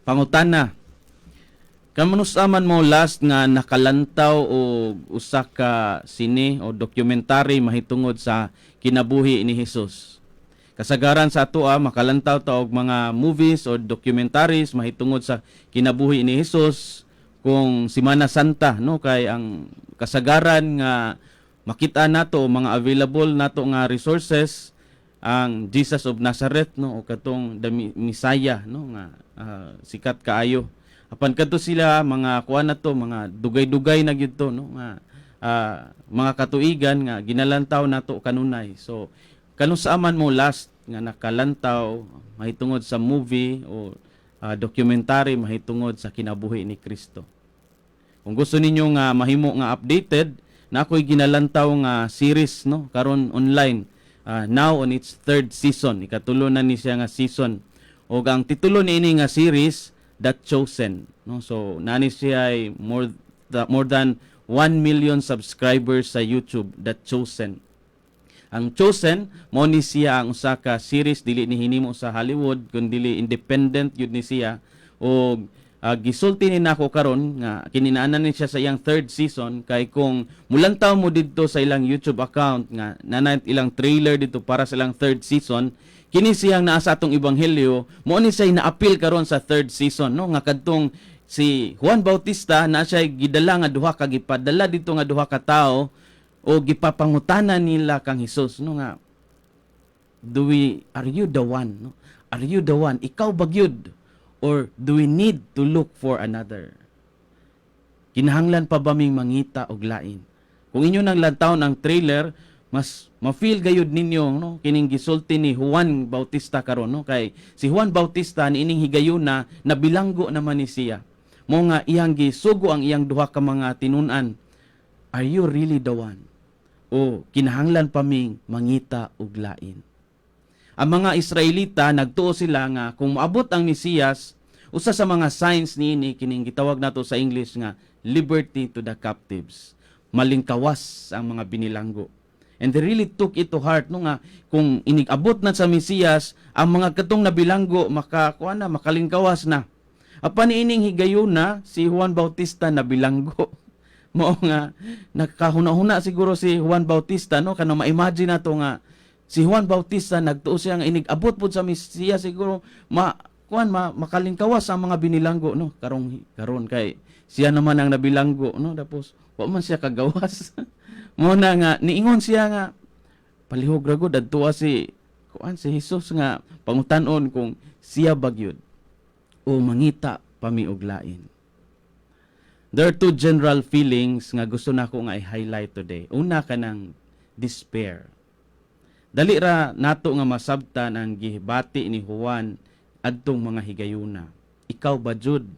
Pangutana. Kanus-a man mo last nga nakalantaw og usa ka sine o documentary mahitungod sa kinabuhi ni Hesus? Kasagaran sa atoa, makalantaw ta og mga movies o documentaries mahitungod sa kinabuhi ni Hesus kung Simana Santa, no, kay ang kasagaran nga makita nato, mga available nato nga resources, ang Jesus of Nazareth, no, o katong the Messiah, no, nga sikat kaayo. Apan kadto sila mga kuan na to, mga dugay-dugay na gyud to, no, nga mga katuigan nga ginalantaw nato kanunay. So kanus-a man mo last nga nakalantaw mahitungod sa movie o documentary mahitungod sa kinabuhi ni Kristo? Kung gusto ninyo nga mahimo nga updated na, ako'y ginalantaw nga series, no, karon online, now on its third season, ikatulo na ni siya nga season, ug ang titulo niini nga series, The Chosen, no. So nani siya ay more than 1 million subscribers sa YouTube, The Chosen. Ang Chosen mo ni siya ang usa ka series, dili ni hinimo sa Hollywood kundi independent yun ni siya, og gisulti ni nako karon nga kininaanan ni siya sa iyang third season kay kung mulantaw mo didto sa ilang YouTube account nga nana ilang trailer didto para sa ilang third season, kini siyang naa sa atong ebanghelyo mo ni siya naapil karon sa third season, no, nga kadtong si Juan Bautista na siya gidala nga duha ka, gipadala didto nga duha ka tawo o gipapangutana nila kang Hesus, no, nga do we are you the one, no? Are you the one? Ikaw ba gyud or do we need to look for another? Kinahanglan pa ba ming mangita og lain? Kung inyo nang lantawon ang trailer, mas ma-feel gayud ninyo, no, kining gisulti ni Juan Bautista karon, no, kay si Juan Bautista niining higayuna nabilanggo naman ni siya. Mo nga iyang gisugo ang iyang duha ka mga tinun-an. Are you really the one? O kinahanglan pa ming mangita og lain? Ang mga Israelita, nagtuo sila nga kung moabot ang Mesiyas, usa sa mga signs niini kining gitawag nato sa English nga liberty to the captives. Malingkawas ang mga binilanggo. And they really took it to heart, no, nga kung inig-abot na sa Mesiyas, ang mga katong nabilanggo makakuha na, makalingkawas na. Apan ining higayuna, si Juan Bautista nabilanggo. Mao nga nakahuna-huna siguro si Juan Bautista, no, kanang ma-imagine nato nga si Juan Bautista nagtuo siya nga inig-abot pud sa Mesiyas siguro ma kuan ma makalingkawas ang mga binilanggo, no. Karong karon kay siya naman ang nabilanggo, no, tapos wa man siya kagawas. Mo na nga niingon siya nga palihog ra gud adtoa si kuan, si Jesus, nga pangutan-on kung siya ba gyud o mangita pa mi og lain. There are two general feelings nga gusto nako nga i-highlight today. Una, kanang despair. Dali ra nato nga masabtan ang gihibati ni Juan adtong mga higayuna. Ikaw ba jud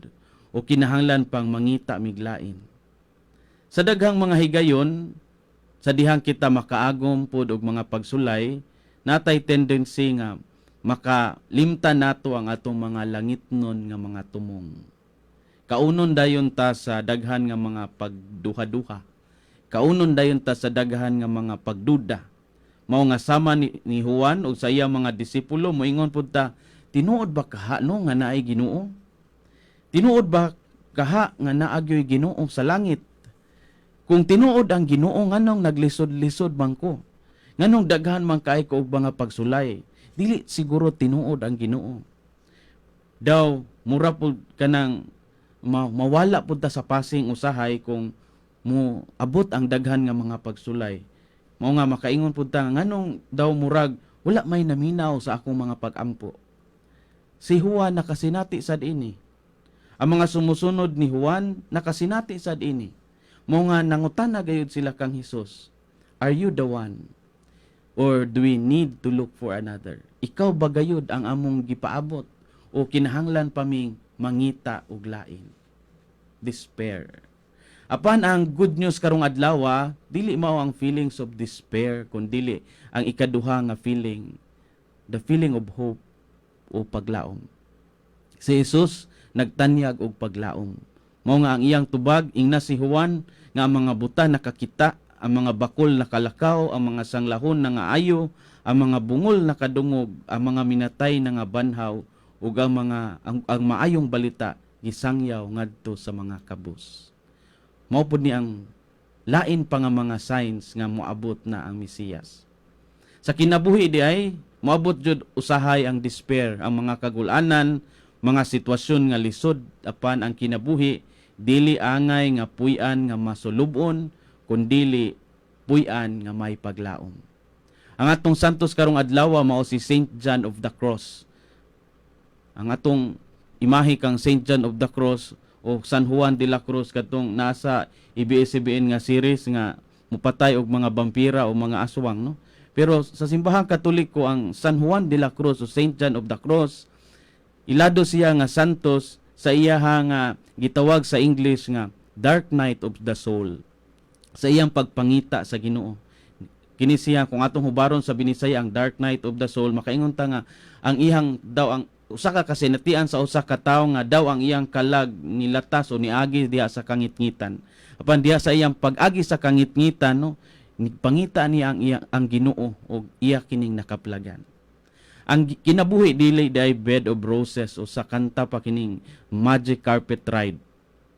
o kinahanglan pang mangita mig lain? Sa daghang mga higayon, sa dihang kita makaagom pod og mga pagsulay, natay tendency nga makalimtan nato ang atong mga langitnon nga mga tumong. Kaunon dayon ta sa daghan nga mga pagduha-duha. Kaunon dayon ta sa daghan nga mga pagduda. Mao nga sama ni Juan ug sa iyang mga disipulo, moingon pud ta, "Tinuod ba kaha, no, nga naay Ginoo? Tinuod ba kaha nga naa gyoy Ginoo sa langit? Kung tinuod ang Ginoo, nganong naglisod-lisod man ko? Nganong daghan man kay ko og mga pagsulay? Dili siguro tinuod ang Ginoo." Daw mura pud kanang mawala pud ta sa pasing usahay kung mo abot ang daghan nga mga pagsulay. Mao nga makaingon pud ta, nganong daw murag wala may naminaw sa akong mga pag-ampo? Si Juan nakasinati sad ini. Ang mga sumusunod ni Juan nakasinati sad ini. Mao nga nangutana gayud sila kang Hesus. Are you the one? Or do we need to look for another? Ikaw ba gayud ang among gipaabot o kinahanglan pa ming mangita og lain? Despair. Apan ang good news karong adlaw, dili mao ang feelings of despair kun dili ang ikaduha nga feeling, the feeling of hope o paglaom. Si Jesus nagtanyag og paglaom. Mao nga ang iyang tubag, ingna si Juan nga ang mga buta nakakita, ang mga bakol nakalakaw, ang mga sanglahon nangaayo, ang mga bungol nakadungog, ang mga minatay nangabanhaw, ug ang mga ang maayong balita gisangyaw ngadto sa mga kabus. Mao pud ni ang lain pa nga mga signs nga moabot na ang Mesiyas. Sa kinabuhi di ay moabot jud usahay ang despair, ang mga kagulanan, mga sitwasyon nga lisod, apan ang kinabuhi dili angay nga puy-an nga masulubon, kundili puy-an nga may paglaom. Ang atong santos karong adlaw mao si Saint John of the Cross. Ang atong imahe kang Saint John of the Cross o San Juan de la Cruz, katong nasa ABS-CBN nga series nga mupatay og mga bampira o mga aswang, no? Pero sa Simbahang Katoliko, ang San Juan de la Cruz o Saint John of the Cross, ilado siya nga santos sa iyaha nga gitawag sa English nga Dark Night of the Soul, sa iyang pagpangita sa Ginoo. Kini siya, kung atong hubaron sa Binisaya ang Dark Night of the Soul, makaingon ta nga ang iyang daw ang usa ka kasinatian sa usa ka tawo nga daw ang iyang kalag nilatas o niagi diha sa kangitngitan. Apan diha sa iyang pag-agi sa kangitngitan, no, pangita niya ang Ginoo og iya kining nakaplagan. Ang kinabuhi dili diay bed of roses o sa kanta pa kining magic carpet ride.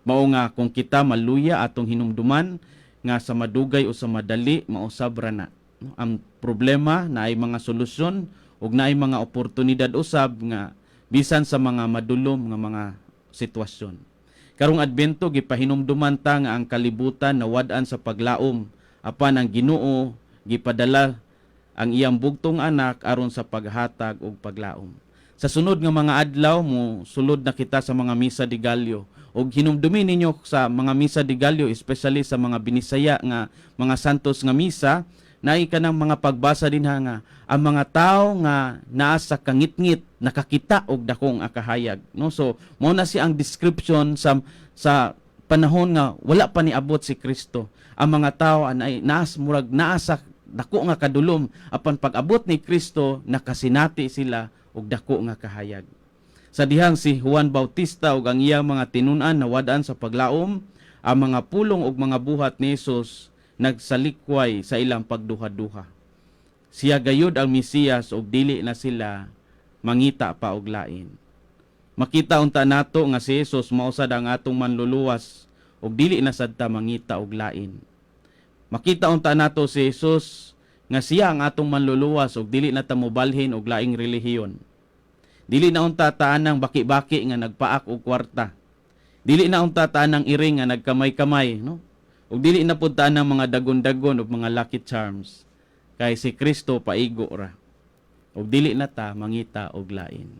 Mao nga kung kita maluya, atong hinumduman nga sa madugay o sa madali, mausab ra na. No? Ang problema naay mga solusyon ug naay mga oportunidad usab nga bisan sa mga madulom nga mga sitwasyon. Karong Adbento, gipahinumduman ta nga ang kalibutan nawad-an sa paglaom, apan ang Ginoo gipadala ang iyang bugtong anak aron sa paghatag og paglaom. Sa sunod nga mga adlaw, mo sulod na kita sa mga Misa de Gallo. Og hinumdumi ninyo sa mga Misa de Gallo, especially sa mga Binisaya nga mga santos nga misa, naay kanang mga pagbasa dinha nga ang mga tao nga naa sa kangitngit nakakita og dakong akahayag, no? So mao na siya ang description sa panahon nga wala pa niabot si Kristo. Ang mga tao anay naas murag naa sa dako nga kadulom, apan pag-abot ni Kristo, nakasinati sila og dako nga kahayag. Sa dihang si Juan Bautista ug ang iyang mga tinun-an nawad-an sa paglaom, ang mga pulong ug mga buhat ni Jesus nagsalikway sa ilang pagduha-duha. Siya gayud ang Mesiyas ug dili na sila mangita pa og lain. Makita unta nato nga si Jesus mao sad ang atong manluluwas ug dili na sad ta mangita og lain. Makita unta nato si Jesus nga siya ang atong manluluwas ug dili na ta mobalhin og laing relihiyon. Dili na unta ta anang baki-baki nga nagpaak og kwarta. Dili na unta ta anang iring nga nagkamay-kamay, no? Ug dili na pud ta anang mga dagon-dagon ug mga lucky charms. Kay si Kristo paigo ra. Ug dili na ta mangita og lain.